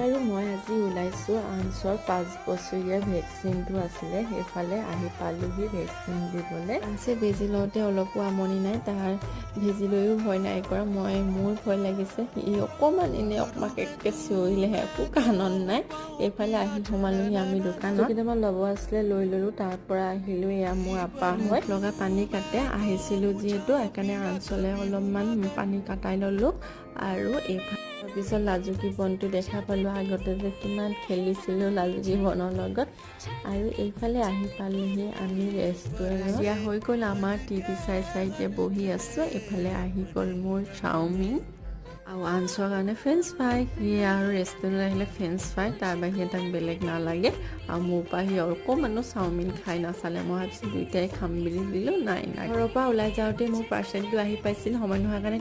আৰু মই আজি ওলাইছোঁ। আনছৰ 5 বছৰীয়া ভেকচিনটো আছিলে, সেইফালে আহি পালোহি ভেকচিন দিবলৈ। আনছে বেজী লওঁতে অলপো আমনি নাই, তাৰ বেজী লৈও ভয় নাই কৰা। মোৰ ভয় লাগিছে, সি অকণমান এনেই অকণমান চিঞৰিলেহে, একো কাণত নাই। এইফালে আহি সোমালোহি আমি দোকানত। কেইটামান ল'ব আছিলে, লৈ ল'লোঁ। তাৰ পৰা আহিলোঁ। এয়া মোৰ আপা হয়, লগা পানী কাটে আহিছিলোঁ যিহেতু, সেইকাৰণে আনচলে অলপমান পানী কাটাই ল'লোঁ। আৰু এইফালে তাৰপিছত লাজুকী বনটো দেখা পালোঁ। আগতে যে কিমান খেলিছিলোঁ লাজুকী বনৰ লগত। আৰু এইফালে আহি পালোহি আমি ৰেষ্টুৰেণ্ট। দিয়া হৈ গ'ল আমাৰ, টিভি চাই চাই এতিয়া বহি আছোঁ। এইফালে আহি গ'ল মোৰ চাওমিন আৰু আনছৰ কাৰণে ফ্ৰেঞ্চ ফ্ৰাই। সি আৰু ৰেষ্টুৰেণ্ট আহিলে ফ্ৰেঞ্চ ফ্ৰাই, তাৰ বাহিৰে তাক বেলেগ নালাগে। আৰু মোৰ পৰা সি অকণমানো চাওমিন খাই নাচালে। মই ভাবিছোঁ দুইটাই খাম বুলি দিলোঁ, নাই নাই। ঘৰৰ পৰা ওলাই যাওঁতে মোৰ পাৰ্চেলটো আহি পাইছিল, সময় নোহোৱাৰ কাৰণে।